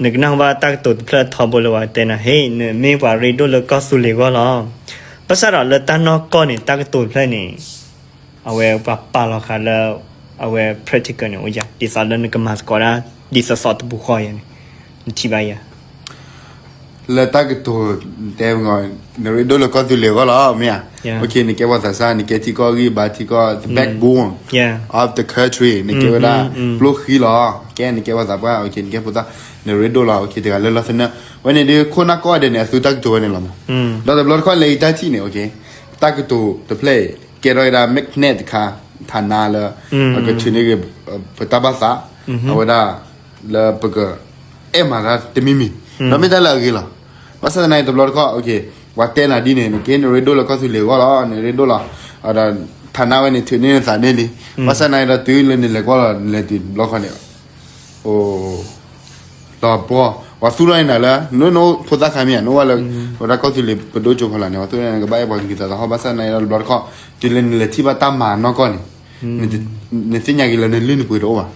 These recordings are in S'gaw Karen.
နကနၢ်ဟူဘၣ်တၢ်ကတိၤတဖျၢၣ်ထီဘိလၢပှၤတဲနၤ ဟ့ၣ် နမ့ၢ်ပှၤရ့ဒိၣ်လၢကီၢ်သူလ့ၤအဂီၢ်လီၤ. ဘၣ်ဆၣ်ဒီးလၢတၢ်နီၢ်ကီၢ်န့ၣ် တၢ်ကတိၤတဖျၢၣ်န့ၣ် အဝဲပှၤပာ်လီၤဃာ်လၢ အဝဲ practical န့ၣ် အိၣ်ယၤ ဒ်သိးလၢနကမၤသကိးတၢ် ဒ်သိးသိးတပူၤဃီယၤန့ၣ် နထံၣ်ဘၣ်ယၤ လၢတၢ်ကတိၤတဲ နရ့ဒိၣ်လၢကီၢ်သူလ့ၤအဂီၢ်လီၤ မ့ၢ်ဧါ. နကဲပှၤသးစၢ် နကဲထံကီၢ်ဂံၢ်ဘါ ထံကီၢ် backbone of the country နကဲဝဲဒၣ် ကျိချံလီၤ. ကဲ နကဲပှၤသးပှၢ် နကဲဖိသၣ် နရ့ဒိၣ်လီၤ တဂၤလၢလီၢ်သနၢၣ် ဝဲန့ၣ်ဒုး ခိၣ်နၢ်ကိးဂၤဒဲးန့ၣ် အသုတၢ်ကတိၤဝဲန့ၣ်လီၤမး. ဒီးတဘျီတခီၣ်လၢယတၢ်ထံၣ်န့ၣ် တၢ်ကတိၤတဖျၢၣ်အံၤ ကဲထီၣ်ဝဲဒၣ် magnet တခါ ထးနါလၢ အကထုးန့ၢ်ဂ့ၤ ပတၢ်ဘၣ်သး အဝဲဒၣ် လၢပက အဲၣ်မၤတၢ်တမံၤမံၤ ဒီးမ့ၢ်တၢ်လၢအဂ့ၤလီၤ. ဘၣ်ဆၣ်သနာ်က့ တဘျီတခီၣ် ပှၤတဲနၤဒ်န့ၣ် နကဲနရ့ဒိၣ်လၢကီၢ်သူလ့ၤအဂီၢ်လီၤ နရ့ဒိၣ်လီၤ ဒီး ထးနါဝဲန့ၣ် ထုးန့ၢ်နသးန့ၢ်လံ. ဘၣ်ဆၣ်သနာ်က့ဒီး တုၤလၢနလဲၤကွၢ်လီၤ နလဲၤတုၤတဘျီတခီၣ်န့ၣ် လီၤပှီၢ် ပှၤသူၣ်ထီၣ်န့ၢ်နၤလၢ နအိၣ်ဖိသၣ်ခါမ့ၢ်ဧါ နအိၣ်ဝဲလၢ ဝဲဒၣ်ကီၢ်သူလ့ၤပဒိၣ်ကၠိဖီလာ်န့ၣ် ပှၤသူၣ်ထီၣ်န့ၢ်နၤ ကဘၣ်အဲၣ်ပှၤကလုာ်သးသဟီၣ် ဘၣ်ဆၣ်သနာ်က့ဒီး တဘျီတခီၣ် တုၤလၢနလဲၤထံၣ်ဘၣ်တၢ်မၤနီၢ်ကီၢ်န့ၣ် နသ့ၣ်ညါက့ၤလၢနလုၢ်နပှ့ၤတအိၣ်ဘၣ်.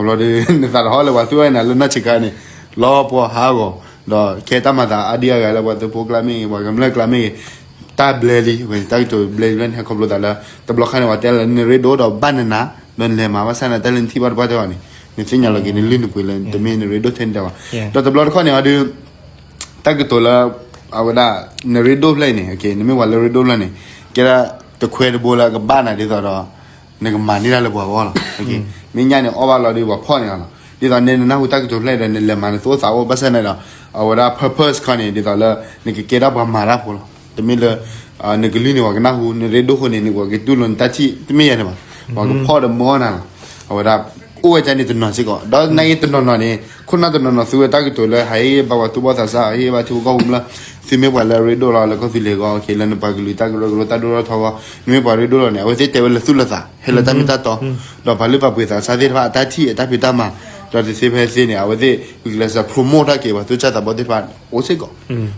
အဘျီဒီး နသးသဟီၣ်လၢပှၤသူၣ်ထီၣ်န့ၢ်နၤလၢနီၢ်ဆံးခါန့ၣ် လီၤပှီၢ်ဟးဂီၤ ဒီးကဲတၢ်မၤသးအါဒံအါဂၤလၢပှၤသုးဖိကျါမ့ၢ်ဂ့ၤ ပှၤကမျၢၢ်ကျါမ့ၢ်ဂ့ၤ တၢ်ဘျဲလံ ဝဲတၢ်ကတိၤဘျဲလံလၢနဟဲခီဖျိသးလၢ တဘျီခါန့ၣ် ပှၤတဲလၢနရ့ဒိၣ်ဒီးဘၣ်နနၤ ဒီးနလဲၤမၤ ဘၣ်ဆၣ်သနာ်က့တၢ်လၢနထံၣ်ဘၣ်တပှၢ်တၢၢ်အီၤန့ၣ် နသ့ၣ်ညါလီၤက့ၤနလုၢ်နပှ့ၤလၢ တမ့ၢ်နရ့ဒိၣ်ထဲန့ၣ်တၢ်ဘၣ်. ဒီးတဘျီတခီၣ်န့ၣ်အီၤဒုး တၢ်ကတိၤလၢ အဝဲဒၣ် နရ့ဒိၣ်ဖျၢၣ်အံၤန့ၣ် နမ့ၢ်ပှၤလၢရ့ဒိၣ်ဖျၢၣ်န့ၣ် ကဲဒၣ်တခွဲတဘိလၢအကဘၣ်နၤဒ်သိးဒီး နကမၤန့ၢ်တၢ်လၢပှၤဂီၢ်လီၤ. မ့ၢ်ညါန့ၣ်အီၣ်ဘၣ်လီၤဒီးပှၤဖီၣ်န့ၢ်အီၤလီၤ. ဒ်သိးန့ၣ်နနၢ်ဟူတၢ်ကတိၤဖျၢၣ်ဒီး နလဲၤမၤနသူၣ်အိၣ်သးအိၣ် ဘၣ်ဆၣ်သနာ်က့ဒီး အဝဲဒၣ် purpose ခီန့ၣ် ဒ်သိးလၢ နကကဲဒၣ်ပှၤမၤတၢ်ဖိလီၤ. တမ့ၢ်လၢ နကလုၢ်န့ၣ် ပှၤကနၢ်ဟူ နရ့ဒိၣ်ဃိန့ၣ် နကတူၢ်လိာ်နတၢ်ထံၣ် တမ့ၢ်ယၤန့ၣ်ဘၣ်. ပှၤကဖီၣ်ဒီးမၢနၤလီၤ. အဝဲဒၣ် အိၣ်ဝဲဒ်န့ၣ်တနီၤစ့ၢ်ကီး ဒီးနာ်က့တနီၤနီၤန့ၣ် ခိၣ်နၢ်တနီၤနီၤ သုဝဲတၢ်ကတိၤလၢ ဟးဟ့ၣ်ဘၣ်ပှၤသူၣ်ဘီၣ်သးစၢ် ဟ့ၣ်ဘၣ်ထံဖိကီၢ်ဖိကမျၢၢ် သုမ့ၢ်ပှၤလၢအရ့ဒိၣ်လီၤ လၢကီၢ်သူလ့ၤအဂီၢ် လၢနပှၤကလုာ်တၢ်ကရၢကရိတၢ်ဒိၣ်ထီၣ်ထီအဂီၢ် နမ့ၢ်ပှၤရ့ဒိၣ်လီၤန့ၣ် အဝဲသ့ၣ်တဲဝဲလၢသူၣ်လၢသး ဟဲလၢတၢ်မ့ၢ်တၢ်တီ ဒီးပှၤလုၢ်ပှၤပှ့ၤသးစၢ်သ့ၣ်တဖၣ်အတၢ်ထံၣ်အတၢ်ဖံးတၢ်မၤ ဒီးတသ့ဖဲသ့န့ၣ် အဝဲသ့ၣ် ဂုာ်ကျဲးစၢး promote ထီၣ်က့ၤ ပှၤသူၣ်စၢ်သးဘီၣ်သ့ၣ်တဖၣ်အိၣ်စ့ၢ်ကီး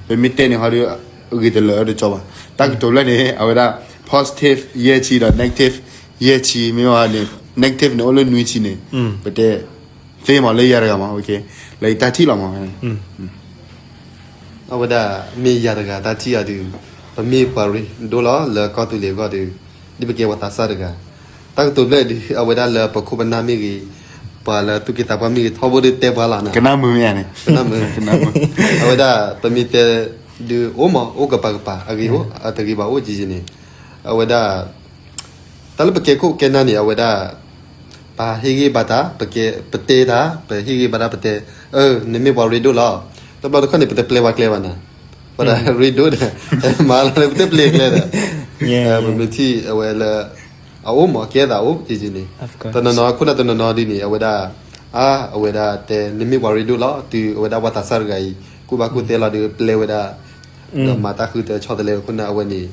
ပမ့ၢ်တဲန့ၣ်ဟီဒီး အဂ့ၤတလၢာ်တကီဘၣ်. တၢ်ကတိၤလၢန့ၣ် အဝဲဒၣ် positive ယဲၢ်ဆံဒီး negative ယဲၢ်ဆံ မ့ၢ်ဝဲန့ၣ် negative န့ၣ် အိၣ်လၢနွံဆံန့ၣ် ပတဲ သ့မးလၢယၤတဂၤမး လၢယတၢ်ထံၣ်လီၤမး အဝဲဒၣ်မ့ၢ်ယၤတဂၤတၢ်ထံၣ်အီၤဒုး ပမ့ၢ်ပှၤရ့ဒိၣ်လီၤ လၢကီၢ်သူလ့ၤအဂီၢ်ဒီး ဒ်ပကဲပှၤသးစၢ်တဂၤ တၢ်ကတိၤဖျၢၣ်ဒုး အဝဲဒၣ်လၢပခိၣ်ပနၢ်မ့ၢ်ဂ့ၤ ပှၤလၢသူၣ်က့သးပှၢ်မ့ၢ်ဂ့ၤ ထီဘိဒုးတဲပှၤလီၤနၤ ကနၣ်မုာ်မ့ၢ်ဧါန့ၣ် ကနၣ်မုာ် အဝဲဒၣ်ပမ့ၢ်တဲ ဒုးအိၣ်မး အိၣ်ကပၤကပၤ အဂ့ၤအိၣ် အတဂ့ၤဘၣ်အိၣ်ကယံာ်ယံာ်န့ၣ် အဝဲဒၣ် တၢ်လၢပကဲခိၣ်ကဲနၢ်န့ၣ် အဝဲဒၣ် ပဟ့ၣ်ဂံၢ်ဘါတၢ် ပကဲ ပတဲတၢ် ပဟ့ၣ်ဂံၢ်ဘါတၢ် ပတဲ အၢ နမ့ၢ်ပှၤရ့ဒိၣ်လီၤ တဘျီတခီၣ်န့ၣ် ပတပျဲပှၤကျဲဘၣ်နၤ ပှၤဒၣ်ရ့ဒိၣ်ဒီး မၤလီၤလၢပတပျဲကျဲဒီး ပမ့ၢ်ထံၣ်အဝဲလၢ အအိၣ်မး ကဲသးအိၣ်ကယံာ်ယံာ်န့ၣ် တနီၤနီၤ ခိၣ်နၢ်တနီၤနီၤဒ်န့ၣ် အဝဲဒၣ် အါ အဝဲဒၣ်တဲ နမ့ၢ်ပှၤရ့ဒိၣ်လီၤ တုၤအဝဲဒၣ်ပှၤသးစၢ်တဂၤအံၤ ကူၣ်ဘၣ်ကူၣ်သ့လီၤဒီး ပျဲဝဲဒၣ် ဒီးမၤတၢ်ဃုထၢဆီတလဲဝဲခိၣ်နၢ် အဝဲန့ၣ်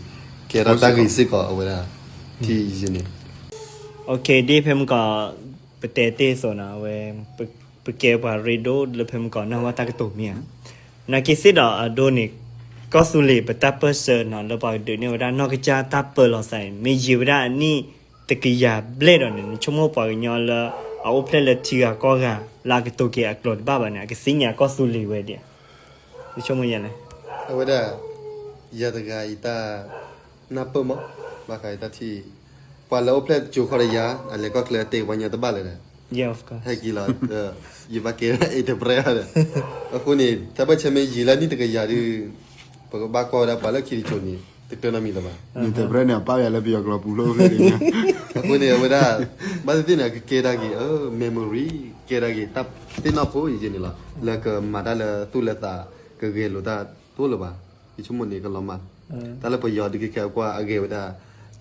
ကဲထီၣ်တၢ်ဂ့ၤစ့ၢ်ကီး အဝဲဒၣ် ထံၣ်ယံာ်န့ၣ် ဒ်ဖဲမုၢ်ကီး ပတဲတ့ၢ်အသိးနီၤ အဝဲ ပကဲပှၤရ့ဒိၣ်လၢဖဲမုၢ်ကီး နၢ်ဟူတၢ်ကတိၤမ့ၢ်ဧါ. နာ်က့သ့ၣ်ဒီးအဒိန့ၣ် ကီၢ်သူလ့ၤပတၢ်ပၢၢ်ဆၢနီၤ လၢပှၤကဒုးန့ၢ်ဝဲဒၣ်နီၢ်ကစၢ်တၢ်ပၢလီၤသးန့ၣ် မ့ၢ်ယံာ်ဝဲဒၣ်အနံၣ်တကယၤဘျဲၣ်ဒီးန့ၣ် နဆိကမိၣ်ပှၤကညီလၢ အအိၣ်ဖျဲၣ်လၢထံဂၤကီၢ်ဂၤ လၢအကတိၤက့ၤအကျိာ်တဘၣ်ဘၣ်န့ၣ် အကသ့ၣ်ညါကီၢ်သူလ့ၤဝဲဒၣ် နဆိကမိၣ်ယဲလဲၣ်. အဝဲဒၣ် ယၤတဂၤအံၤတၢ် နၢ်ပၢၢ်မး ဘၣ်ဃးအံၤတၢ်ထံၣ် ပှၤလၢအိၣ်ဖျဲၣ်ကၠိၤခီဒီးယၤ အလဲၤကီၢ်ချၢတဲပှၤကညီတဘၣ်လၢၤဒီး ဟဲက့ၤလီၤ ယဘၣ်ကဲဒၣ်အ့ၣ်တပြဲၢ်ဒီး အဃိန့ၣ် တၢ်ပၢၢ်ဆၢမ့ၢ်ယံာ်လၢနံၣ်တကယၤဒီး ပကဘၣ်ကွၢ်ဝဲဒၣ်ပှၤလၢခံတကၠိၤန့ၣ် တကြၢးနီတမံၤလၢၤဘၣ်. နံၣ်တပြဲၢ်န့ၣ် အပၢ်ယၤလၢပယီၤကျိာ်ပူၤဖျိဖျိန့ၣ် အဃိန့ၣ် အဝဲဒၣ် ဘၣ်သ့ၣ်သ့ၣ်န့ၣ် ကကဲဒၣ်က့ၤ memory ကဲဒၣ်က့ၤ တၢ်သ့ၣ်နီၣ်ဖိယံာ်န့ၣ်လီၤ လၢကမၤတၢ်လၢသူၣ်လၢသး ကဂဲၤလိာ်တၢ်တအိၣ်လၢၤဘၣ်. ယဆိကမိၣ်န့ၣ် ကလီၤမၢ် တၢ်လၢပယီၤဒုးကဲခဲအကွၢ်အဂဲၤဝဲဒၣ်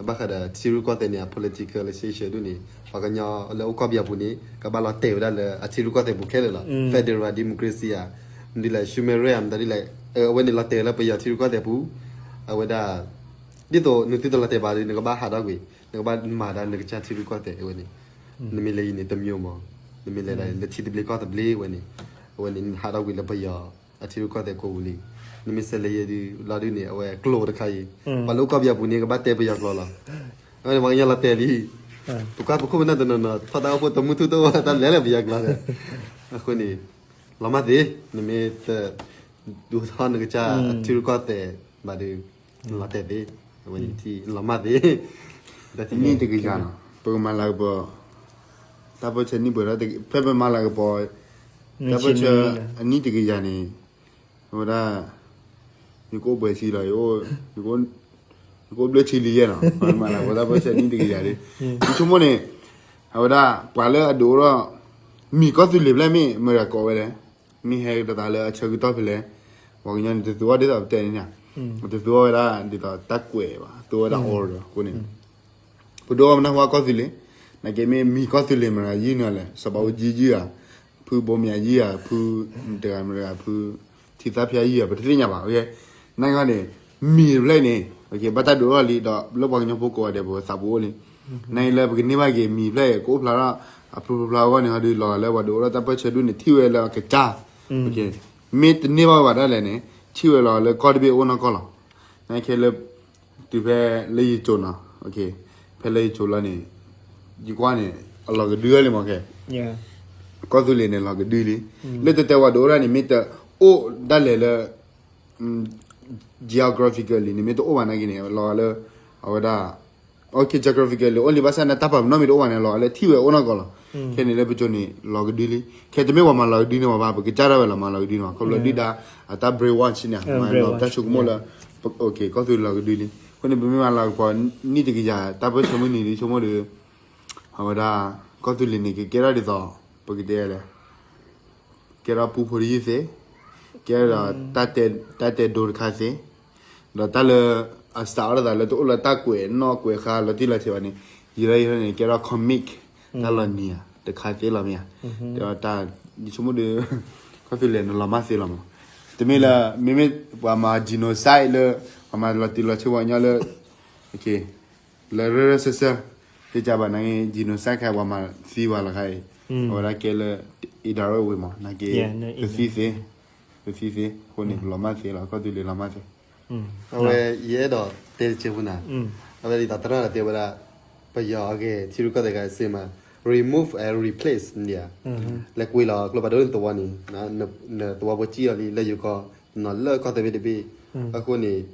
ဘၣ်ဃးဒီးထံရူၢ်ကီၢ်သဲးန့ၣ် အ political လၢ situation ဒ်န့ၣ် ပှၤကညီလၢအိၣ်ကီၢ်ပယီၤပူၤန့ၣ် ကဘၣ်လီၤတဲာ်ဝဲဒၣ်လၢအထံရူၢ်ကီၢ်သဲးပူၤခဲလၢာ်လီၤ. federal democracy ဧါ မ့ၢ်ဒ်လဲၣ် Sumerian မ့ၢ်ဒ်လဲၣ် အဝဲန့ၣ်လီၤတဲာ်လၢပယီၤထံရူၢ်ကီၢ်သဲးပူၤ အဝဲဒၣ် ဒ်သိးနသုတလီၤတဲာ်ဘၣ်ဒီး နကဘၣ်ဟးထီၣ်ကွံာ် နကဘၣ်မၤဒၣ်နကစၢ်ထံရူၢ်ကီၢ်သဲးအဝဲန့ၣ် နမ့ၢ်လဲၤအံၤန့ၣ် တမျိုးမး နမ့ၢ်လဲၤဒၣ်လၢထံသဘျ့ကီၢ်သဘျ့ဝဲန့ၣ် အဝဲန့ၣ် နဟးထီၣ်ကွံာ်လၢပယီၤအထံရူၢ်ကီၢ်သဲးကိးပူၤလံ. နမ့ၢ်ဆဲးလဲၤယဲဒုးလီၤဒုးန့ၣ် အဝဲကျိာ်တခါအံၤ ပှၤလၢအိၣ်ကီၢ်ပယီၤပူၤန့ၣ် ကဘၣ်တဲပယီၤကျိာ်လီၤ. အဝဲန့ၣ် ပှၤကညီလီၤတဲာ်လံ ပကွၢ်ပခိၣ်ပနၢ်တနီၤနီၤ ထီၣ်တၢ်အိၣ်ဖှိၣ်တမုၢ်ထူၣ်တအိၣ် တၢ်လဲၤလၢပယီၤကျိာ်ဒီး အဃိန့ၣ် လီၤမၢ်သ့, နမ့ၢ်တဒိၣ်ထီၣ်နကစၢ်အထံရူၢ်ကီၢ်သဲးဘၣ်ဒီး လီၤတဲာ်သ့, အဝဲန့ၣ်ထံလီၤမၢ်သ့, တနံၣ်တကယၤနီၤ, ပကမၤလၤကပီၤ တၢ်ပၢၢ်ဆၢနံၣ်ပှဲၤထီၣ်, ဖဲပမၤလၤကပီၤ တၢ်ပၢၢ်ဆၢအနံၣ်တကယၤန့ၣ် အဝဲဒၣ် ယကအိၣ်ပှဲၤဆံလီၤ, ယကအိၣ်ဘျၢထံလံယဲၢ်နီၤ, မၤလၤကပီၤတၢ်ပၢၢ်ဆၢနံၣ်တကယၤလံ, ယဆိကမိၣ်န့ၣ် အဝဲဒၣ် ပှၤလၢအဒိးအိၣ်ထီၣ် မံၤကီၢ်သူလ့ၤဖျၢၣ်မ့ၢ်မတၤကိးဝဲလဲၣ်, မ့ၢ်ဟဲတသးလၢအဆၢကတီၢ်ဖဲလဲၣ်, ပှၤကညီန့ၣ် တသူအီၤဒ်သိးပတဲန့ၣ်, တသူအီၤဝဲဒၣ်ဒ်သိးတၢ်ကွဲးဘၣ်, သူအီၤဝဲဒၣ် order အဃိန့ၣ် ပဒိးအိၣ်မနုၤဃိကီၢ်သူလ့ၤ, နာ်က့မ့ၢ်မံၤကီၢ်သူလ့ၤမတၤယုၢ်န့ၣ်လဲၣ်, စီၤဘးအူကၠံယုၢ်ဧါ, ဖုဘိမၠးယုၢ်ဧါ, ဖုတဂၤမတၤတဂၤ, ဖုထံသၣ်ဖၠါယုၢ်ဧါ, ပတသ့ၣ်ညါဘၣ်, နာ်က့န့ၣ် မံၤတဖျၢၣ်အံၤန့ၣ် ဘၣ်တၢ်ဒိးအိၣ်ထီၣ်လံဒီး လၢပှၤကညီဖိကိးဂၤဒဲး ပသးပူၤအိၣ်လံ, နာ်က့လၢပကန့ၢ်ဘၣ်က့ၤမံၤဖျၢၣ်အံၤ ကအိၣ်ဖျါထီၣ်အဖျိဖျါအဂီၢ်န့ၣ် ဟီဒုးလီၤဂာ်လၢပှၤဒိးအိၣ်ထီၣ်တၢ်ပၢၢ်ဆၢဒ်န့ၣ် ထံၣ်ဝဲလၢအကစၢ်, မ့ၢ်တန့ၢ်ဘၣ်ဝဲဘၣ်ဒၣ်လဲာ်န့ၣ် ထံၣ်ဝဲလီၤဂာ်လၢကီၢ်တဘ့ၣ်အိၣ်နီၢ်ကီၢ်လီၤ, နာ်က့လၢ တုၤဖဲလၢယကၠိၤနီၤ, ဖဲလၢယကၠိၤလီၤန့ၣ် ယကွၢ်န့ၣ် အလီၤကဒုလံမးခဲ, ကီၢ်သူလ့ၤန့ၣ် လီၤကဒုလံ, လၢတၢ်တဲဝဲဒိးအိၣ်ဒၣ်န့ၣ် မ့ၢ်တအိၣ်ဒၣ်လဲာ်လၢ geographically န့ၣ် မ့ၢ်တအိၣ်ဘၣ်နာ်က့န့ၣ် လီၤဂာ်လၢ အဝဲဒၣ် OK geographically အိၣ်လံဘၣ်ဆၣ်န့ၣ် တၢ်ပာ်ပနီၣ်မ့ၢ်တအိၣ်ဘၣ်န့ၣ် လီၤဂာ်လၢထံၣ်ဝဲအိၣ်နီၢ်ကီၢ်လီၤ, ခဲန့ၣ်လၢပကၠိၤန့ၣ် လီၤကဒုလံ, ခဲတမ့ၢ်ပှၤမၤလီၤကဒုန့ၢ်ဝဲဘၣ် ပကစၢ်ဒၣ်ဝဲလီၤမၤလီၤကဒုန့ၢ်ဝဲ ခီဖျိဒုၣ်ဒါ အတၢ် brainwash န့ၣ် မၤလီၤတၢ်ဆိကမိၣ်လၢ ကီၢ်သူလ့ၤလီၤကဒုလံ, အဃိန့ၣ် ပမ့ၢ်မၤလၤကပီၤနံၣ်တကယၤ တၢ်ပၢၢ်ဆၢမုၢ်နံၤဒ်ဆိကမိၣ်ဒီး အဝဲဒၣ် ကီၢ်သူလ့ၤန့ၣ် ကကဲထီၣ်ဒ်သိး ပကတဲလဲၣ် ကဲထီၣ်ပူဖိတယုၢ်သ့, ကဲထီၣ် တၢ်တဲဒိတခါသ့, ဒီးတၢ်လၢ အစးထီၣ်သးလၢတအိၣ်လၢတၢ်ကွဲးနီၣ်ကွဲးဃါလီၤတံၢ်လီၤဆဲးဘၣ်န့ၣ် ယံာ်ထီၣ်ယံာ်ထီၣ်န့ၣ် ကဲထီၣ် comic တၢ်လီၤနံၤဧါ တခါသ့လီၤမ့ၢ်ဧါ, ဒီးတၢ် ယဆိကမိၣ်ဒီး ကီၢ်သူလ့ၤန့ၣ်လီၤမၢ်သ့လီၤမး, တမ့ၢ်လၢ မ့မ့ၢ်ပှၤမၤ genocide လၢ ပှၤမၤလီၤတံၢ်လီၤဆဲးပှၤကညီလၢ လၢရၢၢ်ရၢၢ်စၢၢ်စၢၢ် သ့ၣ်ကဘၣ်နာ်က့ genocide ခါ ပှၤမၤသံပှၤလီၤခါအံၤ, အဝဲဒၣ်ကဲလၢ indirect way မး နာ်က့ ပသံသ့, ပသံသ့ အဃိန့ၣ် ပလီၤမၢ်သ့လီၤ ကီၢ်သူလ့ၤလီၤမၢ်သ့, အဝဲယအဲၣ်ဒိးတဲတစဲးဖိနၤ, အဝဲဒ်သိးသရၣ်ဒီးတဲဝဲဒၣ် ပယီၤအဂ့ၢ် ထံရူၢ်ကီၢ်သဲးဂၤစ့မး remove and replace န့ၣ်ဧါ, လဲၤကွံာ်လီၤကျိဖးဒိၣ်နသဝီန့ၣ် နသဝီဖိစံၣ်အီၤလံ လၢယိၤကီၢ် နီၤလၢကီၢ်သဲးဘ့ၣ်တဘ့ၣ်, အဃိန့ၣ်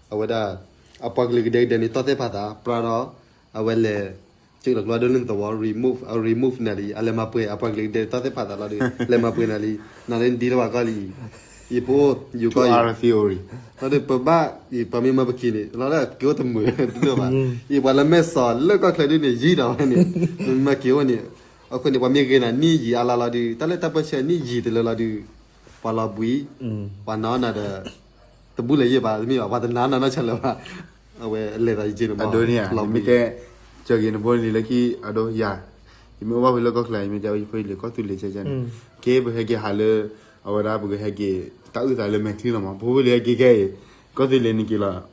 အဝဲဒၣ် အပှၤကလုာ်ကဒဲကဒဲန့ၣ် တီၢ်သ့ၣ်ဖးသး ပြၢဒီး အဝဲလဲၤ ကၠိလီၤကျိဖးဒိၣ်လၢနသဝီ remove, remove နၤလံ အလဲၤမၤပှဲၤ အပှၤကလုာ်ကဒဲတီၢ်သ့ၣ်ဖးသးလီၤဒီး လဲၤမၤပှဲၤနၤလံ, နၤလၢနဒ်လၢပှၤကီၢ်လံ, ယဖိ ယိၤကီၢ်အံၤ, လီၤဒီးပဘၣ် ယပှၤမ့ၢ်မၤပက့ၤန့ၣ် လီၤလၢက့ၤအိၣ်တမုာ်တဒိၣ်ဘၣ်, ယပှၤလၢမဲာ်စီၤလၢကီၢ်ချၢဒ်န့ၣ် ယံာ်ဒီးဝဲန့ၣ် မၤက့ၤအိၣ်န့ၣ်, အဃိန့ၣ် ပှၤမ့ၢ်ဂ့ၤနၤနံၣ်ယံာ်အါလါလီၤဒီး တၢ်လၢတၢ်ပၢၢ်ဆၢနံၣ်ယံာ်တလၢလီၤဒီး ပှၤလီၤဘှံး, ပှၤနာ်အီၤနၤဒီး တဘူၣ်လၢၤယဲၢ်ဘၣ် တမ့ၢ်ဘၣ် ပှၤတနာ်အီၤနၤနီတဂၤလၢၤဘၣ်, အဝဲလဲၤသးယက့ၤန့ၣ်မး အဒိန့ၣ်ဧါ လီၤဘှံး, မ့ၢ်တဲ ကၠီက့ၤနဖိလံၤလၢခံ အဒိယၤ, ယမ့ၢ်အိၣ်ဘၣ်ဖဲလၢကီၢ်ချၢ ယမ့ၢ်တဲဝဲယဖိလံၤ ကီၢ်သူလ့ၤကဲကဲန့ၣ်, က့ၤပဟဲက့ၤဟးလၢ အဝဲဒၣ်ပကဟဲက့ၤ တၢ်အုၣ်သးလၢမဲာ်ချံလီၤမး ပဖိလံၤဟဲက့ၤခဲအံၤ, ကီၢ်သူလ့ၤန့ၣ်က့ၤလီၤ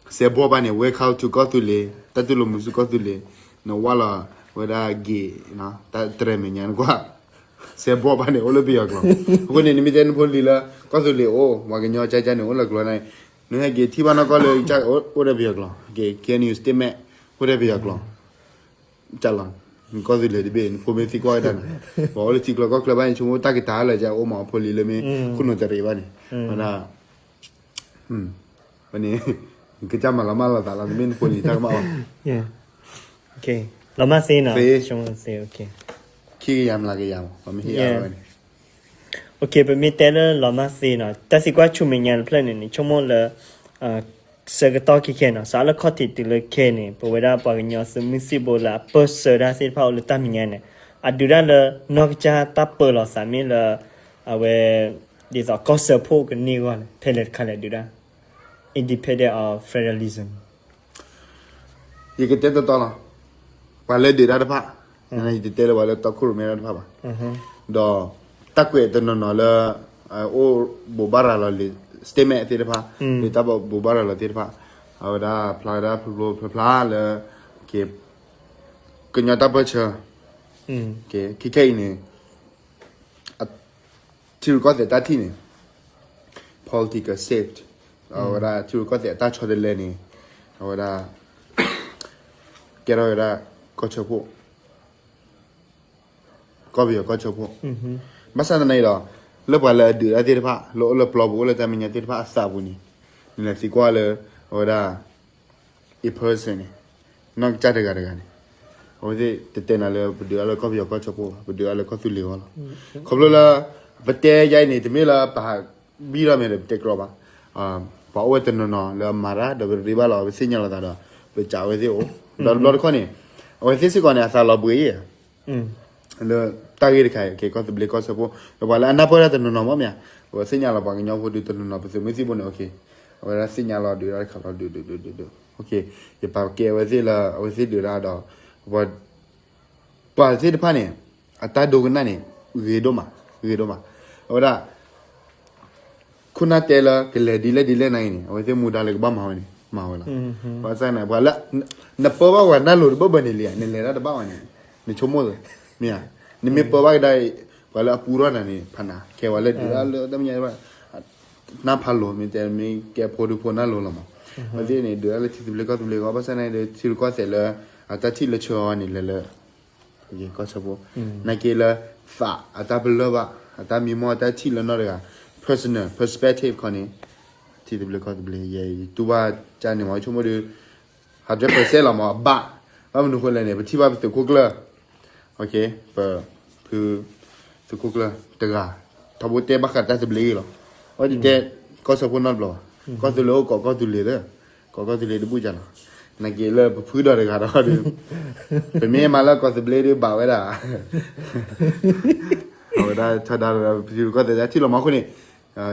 စဲးဘီၣ်ဘၣ်န့ၣ် welcome to ကီၢ်သူလ့ၤ တၢ်တူၢ်လိာ်မုာ်ဆူကီၢ်သူလ့ၤ, နဝဲလီၤ ဝဲဒၣ်ဂ့ၤ တၢ်တြဲၤမဲာ်ညါနကွၢ် စဲးဘီၣ်ဘၣ်န့ၣ် အိၣ်လၢပယီၤကျိာ်, အဃိန့ၣ် နမ့ၢ်တဲနဖိလံၤလၢ ကီၢ်သူလ့ၤအိၣ် ပှၤကညီကဲကဲန့ၣ် အိၣ်လၢကျိာ်န့ၣ်, နဟဲက့ၤထံၣ်ဘၣ်နီၢ်ကီၢ်လၢ အိၣ်ဒီးပယီၤကျိာ်, က့ၤ KNU statement အိၣ်ဒီးပယီၤကျိာ် ကၢ်လီၤ, နကီၢ်သူလ့ၤတဘ့ၣ် နဖိမ့ၢ်သံကွၢ်ဝဲဒၣ်န့ၣ်, ပှၤအိၣ်လၢထံကျိကီၢ်ချၢဘၣ်န့ၣ် ဆိကမိၣ်တၢ်ကတၢၢ်လၢကအိၣ်မး အဖိလံၤလၢမ့ၢ် ခိၣ်နူာ်တရံးဘၣ်န့ၣ်, ဝဲဒၣ် ဝဲန့ၣ် ကစၢ်မၤလီၤမၢ်လိာ်သးလီၤ နမ့ၢ်နဖိလံၤတၢ်ကမၣ်ဘၣ်, လီၤမၢ်သ့နီၤ, သ့, ခံကယၤမျးကယၤမး ပှၤမ့ၢ်ဟ့ၣ်အါဝဲန့ၣ် ပမ့ၢ်တဲလၢလီၤမၢ်သ့နီၤ တၢ်သံကွၢ်ဆူမဲာ်ညါတဖျၢၣ်န့ၣ်န့ၣ် ဆိကမိၣ်လၢ ဆၢကတီၢ်ခဲခဲနီၤ စးလၢခီၣ်ထံးတုၤလၢခဲန့ၣ် ပဝဲဒၣ်ပှၤကညီသုးမုၢ်သံၣ်ဘိလၢအပၢၢ်ဆၢတၢ်သ့ၣ်တဖၣ်အိၣ်လၢတၢ်မဲာ်ညါန့ၣ် အဒုးတၢ်လၢနီၢ်ကစၢ်တၢ်ပၢလီၤသးမ့ၢ်လၢ အဝဲ ဒ်သိးကီၢ်စၢဖှိၣ်ကန့ၢ်အဂီၢ်န့ၣ် ဖဲလဲၣ်တခါလဲၣ်ဒုးတၢ် independent of federalism ယကတဲတီတီလီၤ. ပှၤလၢဒုးတၢ်တဖၣ်, ယတတဲလၢပှၤလၢတီခိၣ်ရိၣ်မဲတၢ်တဖၣ်ဘၣ်. ဒီးတၢ်ကွဲးတနီၤနီၤလၢ အိၣ်ဘိးဘၣ်ရၤလီၤလံာ် statement သ့ၣ်တဖၣ်, လံာ်တၢ်ဘိးဘၣ်ရၤလီၤသ့ၣ်တဖၣ်, အဝဲဒၣ်ဖျါဝဲဒၣ်ဖျိဖျိဖျါဖျါလၢ ကညီတၢ်ပၢၢ်ဆၢ, ခဲခဲအံၤန့ၣ် ထံရူၢ်ကီၢ်သဲးတၢ်ထံၣ်န့ၣ် political shift အဝဲဒၣ်ထံရူၢ်ကီၢ်သဲးအတၢ်ဆီတလဲန့ၣ် အဝဲဒၣ် ကဲထီၣ်ဝဲဒၣ် ကီၢ်ဆၢဖှိၣ်, ကီၢ်ပယီၤကီၢ်ဆၢဖှိၣ်, ဘၣ်ဆၣ်သနာ်က့ဒီး လၢပှၤလၢအဒုးတၢ်သ့ၣ်တဖၣ် လၢအိၣ်လၢပျီပူၤ အိၣ်လၢတၢ်မဲာ်ညါသ့ၣ်တဖၣ်အသးပူၤန့ၣ်, နလဲၤသံကွၢ်လၢ အဝဲဒၣ် အ person န့ၣ်, နီၢ်ကစၢ်တဂၤတဂၤန့ၣ်, အဝဲသ့ၣ်တတဲနၤလၢပဒုးအါလၢကီၢ်ပယီၤကီၢ်ဆၢဖိဘၣ်, ပဒုးအါလၢကီၢ်သူလ့ၤအဂီၢ်လီၤ. ခီဖျိလၢ ပတဲယါအံၤန့ၣ် တမ့ၢ်လၢပဟးဘံၣ်ထီၣ်မ့ၢ်ဒီးပတဲကြီဘၣ်, ပှၤအိၣ်ဝဲတနီၤနီၤလၢအမၤတၢ်ဒီးပရ့ဘၣ်လီၤ ပသ့ၣ်ညါလိာ်သးဒီး ပစံးအဝဲသ့ၣ်အိၣ်, ဒီးတဘျီတခီၣ်န့ၣ် အဝဲသ့ၣ်စ့ၢ်ကီးန့ၣ် အသးလီၤဘှံးအံၤ လၢတၢ်ဂ့ၢ်တခါအံၤ ကီၢ်သဘျ့ကီၢ်ဆၢဖိ, ဒီးပှၤလၢအနၢ်ပၢၢ်တၢ်တနီၤနီၤမ့ၢ်မ့ၢ်ဧါ, ပသ့ၣ်ညါလီၤပှၤကညီဖိဒုးတနီၤနီၤ ပသုးမုၢ်သံၣ်ဘိန့ၣ် အဝဲဒၣ်သ့ၣ်ညါလီၤဒုးတၢ်တခါလီၤဒုးဒုးဒုးဒုး, ယပာ်ကဲအဝဲသ့ၣ်လၢအဝဲသ့ၣ်ဒုးတၢ်ဒီး ပှၤ ပှၤသ့ၣ်တဖၣ်န့ၣ် အတၢ်ဒိကနၣ်န့ၣ် ဂ့ၤဒိၣ်မး, ဂ့ၤဒိၣ်မး, အဝဲဒၣ် ခိၣ်နၢ်တဲလၢကလဲၤဒ်လဲၣ်ဒ်လဲၣ်နၤအံၤန့ၣ် အဝဲသ့ၣ်မူဒါလၢကဘၣ်မၤဝဲန့ၣ် မၤဝဲလီၤ. ဘၣ်ဆၣ်န့ၣ် ပှၤလၢ နပၢဘၣ်ပှၤနၢ်လိၤတဘၣ်ဘၣ်န့ၣ်လံ, နလဲၤတၢ်တဘၣ်ဝဲန့ၣ် နဆိကမိၣ်သ့, မ့ၢ်ဧါ, နမ့ၢ်ပၢဘၣ်ကဒါအံၤ ပှၤလၢအပူထီၣ်နၤန့ၣ် ဖးနၤ ခဲဝဲလၢဒုးတၢ်လၢတၢ်မဲာ်ညါတဘၣ် နၢ်ဖးလိၤ မ့ၢ်တဲမ့ၢ်ကဲဖိဒုဖိနၢ်လိၤလီၤမး, အဝဲသ့ၣ်န့ၣ် ဒုးတၢ်လၢထံသဘျ့ကီၢ်သဘျ့အဂီၢ် ဘၣ်ဆၣ်န့ၣ်ဒီး ထံရူၢ်ကီၢ်သဲးလၢ အတၢ်ထံၣ်လၢဆၢအီၤန့ၣ် လဲၤလၢ ကီၢ်ဆၢဖိ, နာ်က့လၢ သးအတၢ်ပလၢၢ်ဘၣ် အတၢ်မံမီၢ်အတၢ်ထံၣ်လၢနီၢ်တဂၤ personal perspective ခီန့ၣ် ထံသဘျ့ကီၢ်သဘျ့ ယတူၢ်ဘၣ်ကန့ၣ်မး ဆိကမိၣ်ဒီး hundred percent လီၤမး ဘၣ်, ဘၣ်မနုၤဃိလဲၣ်န့ၣ် ပထံၣ်ဘၣ်ပသုးခိၣ်ကျၢၢ် ပ ဖု သုးခိၣ်ကျၢၢ်တဂၤ ထီဘိတဲဘၣ်ဃးတၢ်သဘျ့အံၤလီၤ. အဝဲတတဲ ကီၢ်ဆၢဖိနီတဘျီဘၣ်, ကီၢ်သူလ့ၤအိၣ်ကိးကီၢ်သူလ့ၤလၢ ကိးကီၢ်သူလ့ၤတဘူၣ်ကလီၤ. နာ်က့လၢပဖုဒီးတဂၤဒီးဒီး ပမ့ၢ်မၤလၢကီၢ်သဘျ့ဒီးဘၣ်ဝဲဒၣ် အဝဲဒၣ်ဆီဒါဒီးပထံရူၢ်ကီၢ်သဲးတၢ်ထံၣ်လီၤမးအဃိန့ၣ်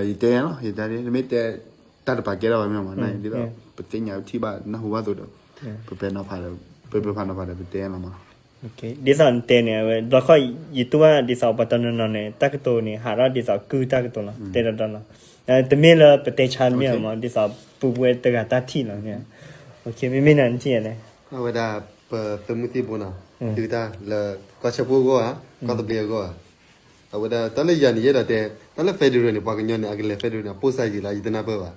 ယတဲညါလီၤ ယတဲဒ် မ့ၢ်တဲ တၢ်တပာ်ကဲထီၣ်ဘၣ်မ့ၢ်မး နာ်က့ဒီး ပသ့ၣ်ညါပထံၣ်ဘၣ်နၢ်ဟူဘၣ်သိးဒီး ပပဲနီၤဖးဒီး ပပဲဖးနီၤဖးဒီး ပတဲလီၤမးလီၤ. ဒ်သိးနတဲန့ၣ် အဝဲ ဘျီခီၣ် ယတူၢ်ဘၣ်ဒ်သိးပှၤတနီၤနီၤန့ၣ် တၢ်ကတိၤန့ၣ် ဟးထီၣ်ဒ်သိးကုၢ်တၢ်ကတိၤလီၤ တဲဒီးဒီးလီၤ. တမ့ၢ်လၢပတဲဆါမ့ၢ်မး ဒ်သိးပူၤပဝဲတဂၤတၢ်ထံၣ်လီၤန့ၣ်. မ့မ့ၢ်နၤနထံၣ်လဲၣ်. အဝဲဒၣ်ပသုးမုၢ်သံၣ်ဘိနီၤ ဒုးတၢ်လၢ ကီၢ်ဆၢဖိအဂီၢ်ဧါ ကီၢ်သဘျ့အဂီၢ်ဧါ. အဝဲဒၣ်တၢ်လၢယၤန့ၣ် ယအဲၣ်ဒိးတဲ တၢ်လၢ federal န့ၣ် ပှၤကညီန့ၣ် အကလဲၤ federal န့ၣ် အပိၢ်စၢ်ယံၤလီၤ ယတနၢ်ပၢၢ်ဘၣ်.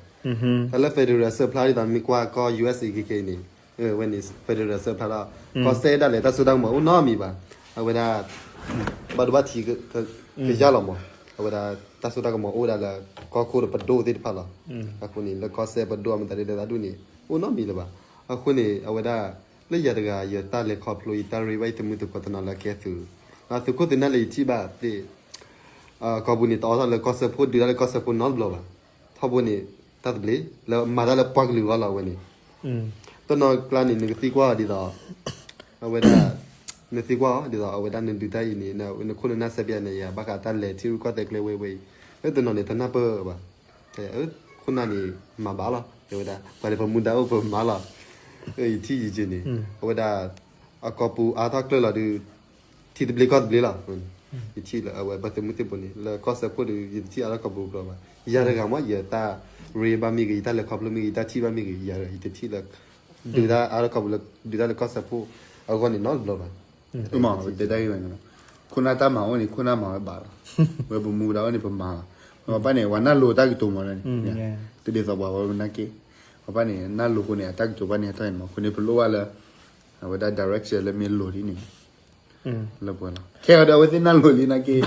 တၢ်လၢ federal အဆၢဖျါဒ်သိးမ့ၢ်ကွၢ်ကီၢ် ယူၢ်အ့းအ့း ခဲခဲအံၤန့ၣ် ဝဲန့ၣ် federal အဆၢဖျါဒီး ကီၢ်စဲၣ်ဒၣ်လဲာ် တၢ်စိတၢ်ကမီၤအိၣ်နီတမံၤဘၣ်. အဝဲဒၣ် ဘၣ်ဒိဘၣ်ထံး ကယၢ်လီၤမး. အဝဲဒၣ်တၢ်စိတၢ်ကမီၤအိၣ်ဝဲဒၣ်လၢ ကီၢ်ခိၣ်ဒီးပဒိၣ်သ့ၣ်တဖၣ်လီၤ. အဃိန့ၣ် လၢကီၢ်စဲၣ်ပဒိၣ်အမတၤဒ်လဲၣ်တၢ်ဒူၣ်န့ၣ် အိၣ်နီတမံၤလၢၤဘၣ်. အဃိန့ၣ် အဝဲဒၣ် လၢယၤတဂၤ ယတၢ်လဲၤခီဖျိ ယတၢ်ရ့ဘၣ်ယသုးမုၢ်သံၣ်ဘိတနီၤလၢကဲသုး သုးခိၣ်သုးနၢ်လၢယထံၣ်ဘၣ်သ့ၣ် ကီၢ်ပူၤန့ၣ် တအိးထီၣ်လၢကီၢ်စၢဖှိၣ် ဒုးတၢ်လၢကီၢ်စၢဖှိၣ်နီတဘျီဘၣ်. ထီဘိန့ၣ် တၢ်သဘျ့ လၢမၤတၢ်လၢပှၤကလုာ်အဂီၢ်လီၤဝဲန့ၣ်. တနီၤကျါန့ၣ် နကသံကွၢ်အီၤဒ်သိး အဝဲဒၣ် နသံကွၢ်အီၤဒ်သိး အဝဲဒၣ်နဒုးတၢ်အံၤန့ၣ် နခိၣ်နနၢ်စဲပျးန့ၣ် ယဘၣ်ဃးတၢ်လဲၤထံရူၢ်ကီၢ်သဲးကျဲဝဲဝဲအံၤ လၢတနီၤန့ၣ် တနၢ်ပၢၢ်ဘၣ်. ခိၣ်နၢ်န့ၣ် မၤဘၣ်လီၤ တဲဝဲဒၣ် ပှၤန့ၣ်ပမူဒါအိၣ်ပမၤလီၤ. ယထံၣ်ယက့ၤန့ၣ် အဝဲဒၣ် အကီၢ်ပူၤအါထီၣ်ကျၢၢ်လီၤဒုး ထံသဘျ့ကီၢ်သဘျ့လီၤ. ယထံၣ်လၢအဝဲပသုးမုၢ်သံၣ်ဘိန့ၣ် လၢကီၢ်စၢဖှိၣ်ဒီး ယတထံၣ်အါထီၣ်ကီၢ်ပူၤဘျီဘၣ်. ယၤတဂၤမး ယတၢ်ရ့ဘၣ်မ့ၢ်ဂ့ၤ ယတၢ်လဲၤခီဖျိမ့ၢ်ဂ့ၤ ယတၢ်ထံၣ်ဘၣ်မ့ၢ်ဂ့ၤ ယၤတဂၤ ယတထံၣ်လၢ ဒုးတၢ်အါထီၣ်ကီၢ်ပူၤလၢ ဒုးတၢ်လၢကီၢ်စၢဖှိၣ်အဂီၢ်န့ၣ်နီတဘျီဘၣ်. တဲတၢ်ဂ့ၢ်ဝဲန့ၣ် ခိၣ်နၢ်တၢ်မၤအိၣ်န့ၣ် ခိၣ်နၢ်မၤဝဲဘၣ်လီၤ. ဝဲပမူဒါအိၣ်န့ၣ် ပမၤလီၤ. ပှၤဘၣ်န့ၣ် ပှၤနၢ်လိၤတၢ်ကတိၤမးလီၤန့ၣ် တဒ်သိးပှၤဝဲပနၢ်က့ၢ် ပှၤဘၣ်န့ၣ် နၢ်လိၤဃိန့ၣ် အတၢ်ကတိၤဘၣ်န့ၣ်ဟဲထီၣ်န့ၣ်မး အဃိန့ၣ် ပလိၣ်ဘၣ်လၢ အဝဲဒၣ် direction လၢမ့ၢ်လိၤဒ်န့ၣ် လၢပှဲၤလီၤ. ခဲအံၤဒီး အဝဲသ့ၣ်နၢ်လိၤလံနာ်က့ၢ်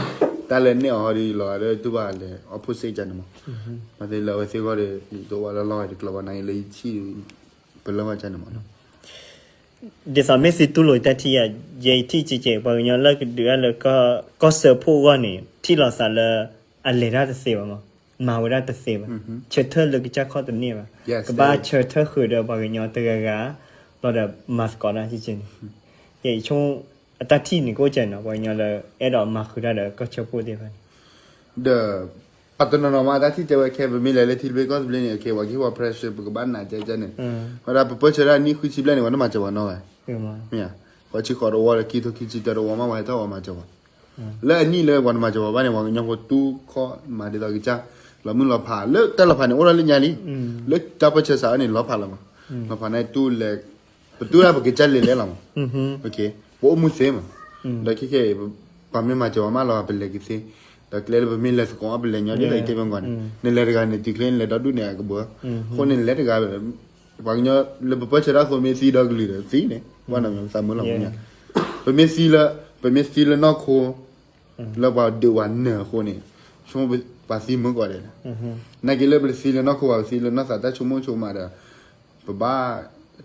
တၢ်လၢန့ၢ်အီၤဟီဒီး လီၤဂာ်ဒီးတူၢ်ဘၣ်လဲၤ opposite ကန့ၣ်မး. မ့ၢ်သ့လၢအဝဲသ့ၣ်ဂီၢ်ဒီး ယတအိၣ်ဘၣ်လၢလီၢ်ဂၤတကျိၤဘၣ် နာ်က့ၢ်လၢယထံၣ် ပလၢၢ်ဘၣ်ကန့ၣ်မး ဒ်သိးမ့ၢ်သုတူၢ်လိာ်တၢ်ထံၣ်ယၤ ယထံၣ်ကဲကဲ ပှၤကညီလၢကဒုးတၢ်လၢ ကီၢ်စၢဖှိၣ်အဂီၢ်န့ၣ် ထံၣ်လိာ်သးလၢ အလဲၤတၢ်တသ့ဘၣ်မး, မၤဝဲဒၣ်တသ့ဘၣ်, ဆၢထၢၣ်လၢကစၢ်ခီၣ်တန့ၢ်ဘၣ်, ကဘၣ်ဆၢထၢၣ်ဃုာ်ဒီးပှၤကညီတဂၤဂၤ လီၤဒီးမၤသကိးတၢ်ကဲကဲန့ၣ်, ယဆိ အတၢ်ထံၣ်န့ၣ်ကအိၣ်ကဲနီၤ ပှၤကညီလၢအဲၣ်ဒိးမၤဃုာ်တၢ်ဒီးကီၢ်စၢဖှိၣ်သ့ၣ်တဖၣ်န့ၣ် ဒီး ပှၤတနီၤနီၤမး အတၢ်ထံၣ်တဲဝဲခဲ ပမ့ၢ်လဲၤလၢထံသဘျ့ကီၢ်သဘျ့န့ၣ် အခဲ ပှၤကဟ့ၣ်ပှၤ pressure ပကဘၣ်နာ်ကဲကဲန့ၣ်, ဝဲဒၣ်ပပၢၢ်ဆၢတၢ်နံၣ်ဃုဆံဘျဲၣ်န့ၣ် ပှၤတမၤစၢၤပှၤနီတဂၤဘၣ်, မ့ၢ်ဧါ, ပှၤဆံဃိးတဝီဒီးခံထိခံဆံတၢတဝီမး ပှၤဟဲထီၣ်ပှၤမၤစၢၤပှၤ, လၢအနံၣ်လၢပှၤတမၤစၢၤပှၤဘၣ်န့ၣ် ပှၤကညီဖိတူၢ်ခီၣ်မၤဒ်သိးကစၢ် လီၤမုၢ်လီၤဖး လၢတၢ်လီၤဖးန့ၣ် အိၣ်ဒီးလၢညါလံ, လၢတၢ်ပၢၢ်ဆၢစးအီၤန့ၣ် လီၤဖးလီၤမး, လီၤဖးန့ၣ်တူၢ်လဲၤ ပတူၢ်ဒၣ်ပကစၢ်လဲၤလဲၤလီၤမး, ပအိၣ်မူသ့မး, ဒီးခဲခဲအံၤ ပှၤမ့ၢ်မၤစၢၤပှၤမးလီၤ ပလဲၤက့ၤသ့, ဒီးကျဲလၢပမ့ၢ်လဲၤသကိးအီၤ ပလဲၤညီဒ်သိးယတဲဖဲမုၢ်ဂီၤန့ၣ် နလဲၤတဂၤန့ၣ် တုၤချ့နလဲၤဒီဒူၣ်န့ၣ်အကဘၢ, အဃိန့ၣ်နလဲၤတဂၤ ပှၤကညီလၢပပၢၢ်ဆၢတၢ်အဃိ မ့ၢ်သံဒီကလုာ်ဒီးသံန့ၣ် ဘၣ်နီၢ်မ့ၢ်သးမုာ်လီၤမူညါ, ပမ့ၢ်သံလၢ ပမ့ၢ်သံလၢနီၢ်ခိ လၢပှၤဒုးဝဲနၢၤအဃိန့ၣ်, ဆိကမိၣ်ပှၤသံမုာ်ကိးဂၤဒဲး, နာ်က့လၢပတသံလၢနီၢ်ခိဘၣ် ပသံလၢနီၢ်သး တၢ်ဆိကမိၣ်ဆိကမးဒီး ပဘၣ်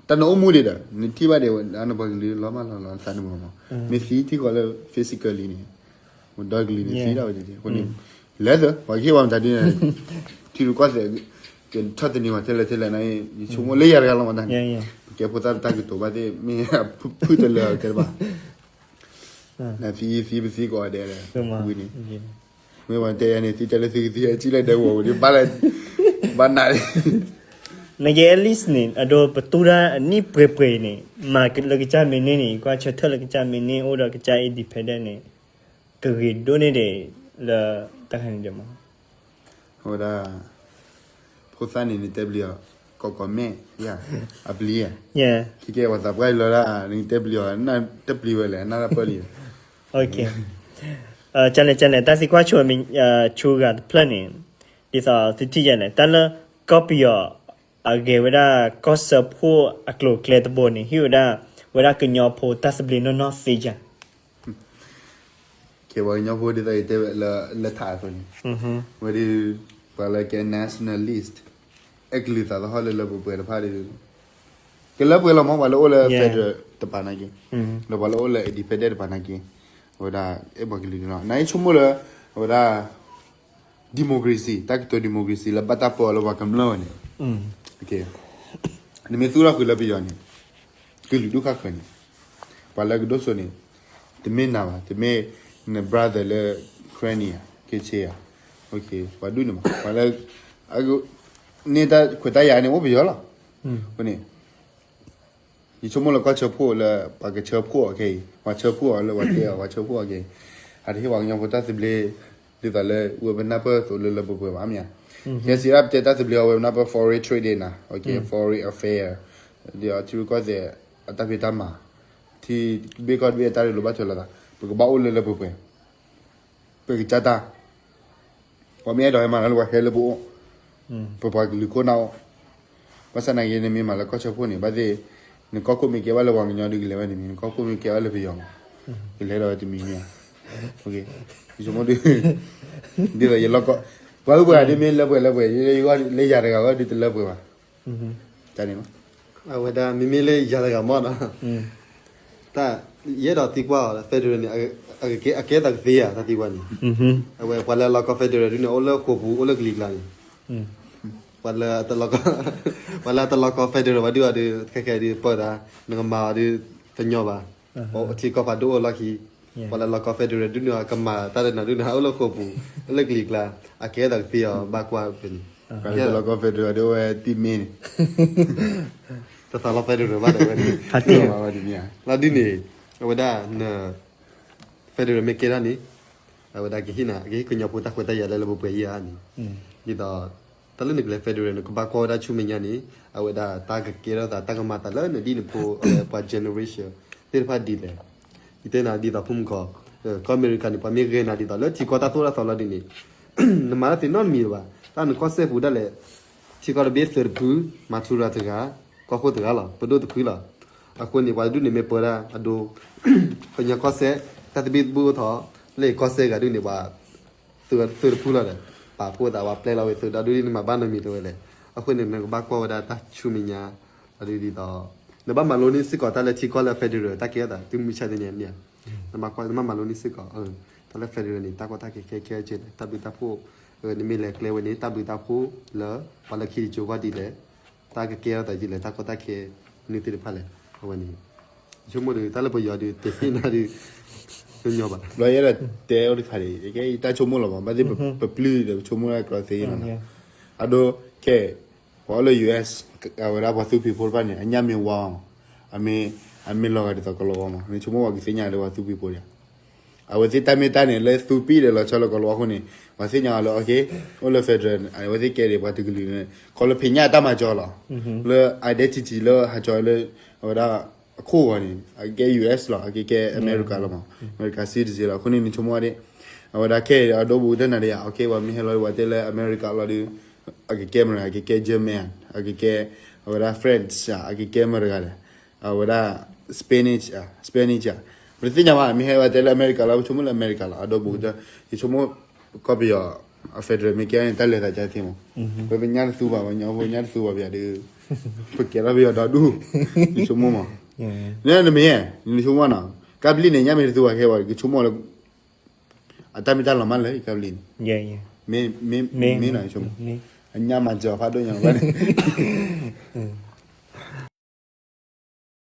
တၢ်နအိၣ်မူဒံးဒီး နထံၣ်ဘၣ်ဒံး နပှၤကလုာ်လီၤမၢ်လီၤလီၤသးန့ၣ်မး, မ့ၢ်သံထံၣ်ဃီလၢ physically န့ၣ် ဒီကလုာ်န့ၣ်သံဒၣ်ဝဲဒၣ်အဃိန့ၣ် လဲၤသၢ ပှၤကဟ့ၣ်ဝဲမတၤဒ်န့ၣ် ထံရူၢ်ကီၢ်သဲး ကထီၣ်သန့ၤပှၤထဲလဲၣ်ထဲလဲၣ်န့ၣ် ယဆိကမိၣ်လၢယၤတဂၤလီၤမတၤန့ၣ် ပကဲဖိသၣ်တၢ်ကတိၤဘၣ်သ့ၣ် မ့ၢ်ဖုၣ်တလၢာ်တဲတဘၣ် နသံသံပသံကိးဂၤဒဲးလဲၣ် ဝံၤန့ၣ် မ့ၢ်ပှၤတဲယၤန့ၣ် သံတဲလၢသုကသံ အစံၣ်လၢဒဲကဝီၤပူၤန့ၣ် ဘၣ်လဲၣ် ဘၣ်နး နကဲ at least န့ၣ် အဒိပတူၢ်တၢ်အနံၣ်ပှဲၤပှဲၤအံၤန့ၣ် မၤလၢကစၢ်မ့ၢ်န့ၢ်န့ၣ် ကွၢ်ဆၢထၢၣ်လၢကစၢ်မ့ၢ်န့ၢ် အိၣ်ဒီးကစၢ် independent န့ၣ် ကဂ့ၤဒိၣ်န့ၢ်ဒံးလၢတၢ်ခါန့ၣ်ဒဲးမး အဝဲဒၣ် ဖိသၣ်န့ၣ် နတဲပျံၤအီၤ ကိးကိးမဲၣ် ယၤ အပျံၤယၤ ခဲကဲပှၤသးပှၢ်လီၤဒၣ် နတဲပျံၤအီၤ နတပျံၤဝဲလဲၣ် နတၢ်ပၢၢ်လံ ကလဲၣ်ကလဲၣ် တၢ်သံကွၢ်ဆိ ဆိဂၤတဖျၢၣ်န့ၣ် ဒ်သိးသုထံၣ်ယဲလဲၣ် တၢ်လၢကီၢ်ပယီၤ အဂဲၤဝဲဒၣ်ကီၢ်စၢဖှိၣ်အကျိၤအကျဲတဘိန့ၣ် ဟ့ၣ်ဝဲဒၣ် ဝဲဒၣ်ကညီဖိတၢ်သဘျ့နီၢ်နီၢ်သ့ယၤ ကဲပှၤကညီဖိဒ်သိးယတဲဝဲလၢ လၢထးအသိးန့ၣ် ဝဲဒၣ် ပှၤလၢကဲ nationalist အဲၣ်ကလုၢ်သးသဟီၣ်လၢလၢပှဲၤပှဲၤတဖၣ်ဒီး ကလၢပှဲၤလီၤမး ပှၤလၢအိၣ်လၢ federal တပၤနာ်က့ ဒီးပှၤလၢအိၣ်လၢ independent တပၤနာ်က့ အဝဲဒၣ်အဲၣ်ပှၤကလုာ်န့ၣ်လီၤ နအံၤဆိကမိၣ်လၢ အဝဲဒၣ် democracy တၢ်ကတိၤ democracy လၢဘၣ်တၢ်ပၢအီၤလၢပှၤကမျၢၢ်ဝဲန့ၣ် နမ့ၢ်သူၣ်ထီၣ်ဃုာ်လၢပယီၤန့ၣ် ကလုာ်ဒူၣ်ဃၣ်ဃၢၤန့ၣ် ပှၤလၢကဒိၣ်စိန့ၣ် တမ့ၢ်နၤဘၣ် တမ့ၢ်န brother လၢ Ukraine ဧါ က့ၤဆ့ဧါ ပှၤဒူၣ်န့ၣ်မး ပှၤလၢ န့ၢ်တၢ်ခွဲးတၢ်ယာ်န့ၣ် အိၣ်ပယီၤလီၤ အဃိန့ၣ် ယဆိကမိၣ်လၢကီၢ်ဆၢဖှိၣ်လၢ ပှၤကဆၢဖှိၣ်အီၤခဲအံၤ ပှၤဆၢဖှိၣ်အီၤလၢပှၤတဲအီၤ ပှၤဆၢဖှိၣ်အီၤခဲအံၤ အတဟ့ၣ်ပှၤကညီဖိတၢ်သဘျ့ ဒ်သိးလၢ ဝဲပနၢ်ပၢၢ်သိးလၢလၢပှဲၤပှဲၤဘၣ်မ့ၢ်ဧါ ခဲစံးဒၣ်ပတဲတၢ်သဘျ့အီၤဝဲပနၢ်ပၢၢ် foreign trade ဒၣ်နၤ foreign affair ဒီးထံရူၢ်ကီၢ်သဲး အတၢ်ဖံးတၢ်မၤ ထံဘ့ၣ်ကီၢ်တဘ့ၣ်အတၢ်ရ့လိာ်ဘၣ်ထွဲလိာ်သး ပကဘၣ်အိၣ်လၢလၢပှဲၤပှဲၤ ပကစၢ်တၢ် ပှၤမ့ၢ်အဲၣ်ဒိးဟဲမၤလၢပှၤဟဲလၢပအိၣ် ပပှၤကလုာ်ခိၣ်နၢ်အိၣ် ဘၣ်ဆၣ်နာ်က့ နမ့ၢ်မၤလၢကီၢ်ဆၢဖှိၣ်န့ၣ် ဘၣ်သ့ၣ် နကီၢ်ခိၣ်မ့ၢ်ကဲဘၣ်လၢပှၤကညီဒုးကလဲၤဝဲတမံၤ နကီၢ်ခိၣ်မ့ၢ်ကဲဘၣ်လၢပယီၤမး ကလဲၤဒီးဝဲတမံၤမ့ၢ်ဧါ ယဆိကမိၣ်ဒ် ဒ်သိးယလီၢ်ကီၢ် ပှၤအုၣ်ပှၤဒ်မ့ၢ်လၢပှဲၤလၢပှဲၤ လၢယဂီၢ်လၢယၤတဂၤဂီၢ်ဒ်တလၢပှဲၤဘၣ် တၢ်န့ၣ်လီၤ အဝဲဒၣ်မ့မ့ၢ်လၢယၤတဂၤမ့ၢ်နီၤ တၢ် ယအဲၣ်ဒိးသံကွၢ်အီၤ federal န့ၣ် အကဲအသးကသ့ဧါ တၢ်သံကွၢ်န့ၣ် အဝဲပှၤလၢအလီၢ်ကီၢ် federal ဒ်န့ၣ် အိၣ်လၢဃိာ်ပူၤ အိၣ်လၢကလံၤကျါန့ၣ် ပှၤလၢ ပှၤလၢအတလီၢ်ကီၢ် federal ဘၣ်ဒုးအီၤဒီး ခဲခဲဒုးပၢၢ်သး နကမၤအီၤဒုးတညီဘၣ် ထံကီၢ်ဖးဒိၣ်အိၣ်လီၢ်ခံ ပှၤလၢအလီၢ်ကီၢ် federal ဒုးန့ၣ် ကမၤတၢ်တနၤဒုးန့ၣ် အိၣ်လၢဃိာ်ပူၤ အိၣ်လၢကလံၤကျါ အကဲအသးကသ့အီၤ ဘၣ်ကွၢ်ဖဲန့ၣ် ပှၤလၢအလီၢ်ကီၢ် federal ဒုးဝဲတံၢ်မ့ၢ်န့ၣ် တသးလီၤ federal ဘၣ်ဒီးဝဲန့ၣ် လီၤဒ်န့ၣ် အဝဲဒၣ်န federal မ့ၢ်ကဲထီၣ်န့ၣ် အဝဲဒၣ်ကဟ့ၣ်နၤ ကဟ့ၣ်ကညီဖိတၢ်ခွဲးတၢ်ယာ်လၢလၢပှဲၤပှဲၤဧါန့ၣ် ဒ်သိး တၢ်လၢနကလဲၤ federal န့ၣ် ကဘၣ်ကွၢ်ဝဲဒၣ်ဆူမဲာ်ညါန့ၣ် အဝဲဒၣ်တၢ်ကကဲထီၣ်သး တၢ်ကမၤသးလၢနဒ်နဖိ ပှၤ generation သ့ၣ်တဖၣ်ဒ်လဲၣ် ယတဲနၤဒ်သိးဖိမုၣ်ကီး ကီၢ်အမဲရကၤန့ၣ် ပှၤမ့ၢ်ဂဲၤနၤဒ်သိးလၢထံကီၢ်တၢ်သိၣ်တၢ်သီလီၤဒ်န့ၣ် နမၤတၢ်သ့နီတမံၤလၢၤဘၣ် တၢ်နကီၢ်စဲၣ်ပူၤဒၣ်လဲာ် ထံကီၢ်တဘ့ၣ်သုးတဖု မၤထူရၤတဂၤ ကီၢ်ခိၣ်တဂၤလီၤ ပဒိၣ်တဖုလီၤ အဃိန့ၣ် ပှၤတဒူၣ်န့ၣ်မ့ၢ်ပၢဒၣ်အဒိ ကညီကီၢ်စဲၣ် တၢ်သဘံၣ်သဘုၣ်အိၣ်ထီၣ် လၢကီၢ်စဲၣ်ဂၤဒုးန့ၣ် ပှၤ သုးတဖုလီၤဒီး ပာ်ဖှိၣ်သး ပှၤပျဲလီၤဝဲသုးဒီဒူၣ်ဒ်န့ၣ် မၤဘၣ်နီတမံၤတဝဲလဲၣ် အဃိန့ၣ် နကဘၣ်ကွၢ်ဝဲဒၣ်တၢ်ဆူမဲာ်ညါ ဒ်သိး နဘၣ်မၤလိန့ၢ်စ့ၢ်ကီးတၢ်လၢထံကီၢ်လၢ federal တၢ်ကဲထီၣ်သး သုမုၢ်ဆါတနံၤန့ၣ် နဘၣ်ကွၢ် နဘၣ်မၤလိန့ၢ်စ့ၢ်ကီး တၢ်လၢ federal န့ၣ် တၢ်ကီတၢ်ခဲခဲခဲကဲလဲၣ် တၢ်ဘျုးတၢ်ဖှိၣ် နမ့ၢ်လဲၤကျဲဝဲန့ၣ် တၢ်ဘျုးတၢ်ဖှိၣ်လၢ ပှၤလၢခံတကၠိၤဂီၢ်ဒ်လဲၣ် တၢ်ကကဲထီၣ်သးဒ်လဲၣ် တၢ်ကီတၢ်ခဲ နုာ်သ့ၣ်တဖၣ်လဲၣ် အဝဲန့ၣ် ယဆိကမိၣ်ဒီး တၢ်လၢပယီၤဒီး တသ့ၣ်နီၣ်ဒီး ညီညီဘၣ် ဘျီယအဲၣ်ဒိးတဲအိၣ်တခါဒံး ယကဲယတၢ်ဆိကမိၣ်လီၤမး ဘၣ်သ့ၣ်ပပျုၢ်ဒီး ပဆိကမိၣ်လၢကျီသ့လီၤနီၤ အဒိ ခဲ ပှၤအိၣ်လၢ U S အဝဲဒၣ်ပှၤသူဖံးဖိတဖၣ်န့ၣ် အညၣ်မ့ၢ်ဝါအီၤ အမ့ၢ် အမ့ၢ်လီၤဂာ်ဒ်သိးကလီၤဝါမး မ့ၢ်ဆိကမိၣ်ပှၤကသ့ၣ်ညါလၢပှၤသူဖံးဖိဒံး အဝဲသ့ၣ်တၢ်မ့ၢ်တၢ်န့ၣ် လၢသူပံၣ်ဒီးလီၤဆီလၢကလီၤဝါအဃိန့ၣ် ပှၤသ့ၣ်ညါအီၤလၢ okay အိၣ်လၢ federal အဝဲသ့ၣ်ကဲဒံးပှၤတကလုာ်န့ၣ် ခီလၢဖဲညၣ်တၢ်မၤကၠီလီၤ လၢ identity လၢဟးကၠီလၢ အဝဲဒၣ် အခိၣ်ဂီၤန့ၣ် အကဲ U S လီၤ အကကဲ America လီၤမး America citizen လီၤ အဃိန့ၣ် နဆိကမိၣ်ဝဲဒၣ် အဝဲဒၣ်ခဲအံၤအဒိဘူးကတၢၢ်နၤဒီးယၤ okay ပှၤမ့ၢ်ဟဲလီၤဒီး ပှၤတဲလၢ America လီၤဒီး အကကဲမတၤတဂၤ အကကဲ German အကကဲ အဝဲဒၣ် French အကကဲမတၤတဂၤလဲၣ် အဝဲဒၣ် Spanish အ Spanish အ ပတသ့ၣ်ညါဘၣ် မ့ၢ်ဟဲပှၤတဲလၢ America လီၤ ပဆိကမိၣ်လၢ America လီၤ အဒိဘူးကတၢၢ် ယဆိကမိၣ် ကီၢ်ပယီၤ federal မ့ၢ်ကဲန့ၣ် တၢ်လဲၤသးကါသ့မး, ပပညၣ်တသူဘၣ်, ပညီဖိညၣ်တသူဘၣ်ပယၤဒီး, ပကဲထီၣ်ပယီၤဒီဒူၣ်, နဆိကမိၣ်မး, နမ့ၢ်, နဆိကမိၣ်နီၤ, ကၢ်ဘျံးန့ၣ် ညၣ်မ့ၢ်တသူဘၣ်ခဲဘၣ် ကဆိကမိၣ်လၢ အတၢ်မ့ၢ်တၢ်လီၤမးလၢကၢ်ဘျံးန့ၣ်, မ့ၢ်, မ့ၢ်နီၤ, ဆိကမိၣ်, အညၣ်မၤစၢၤဖးဒိၣ်ညါဘၣ်န့ၣ်,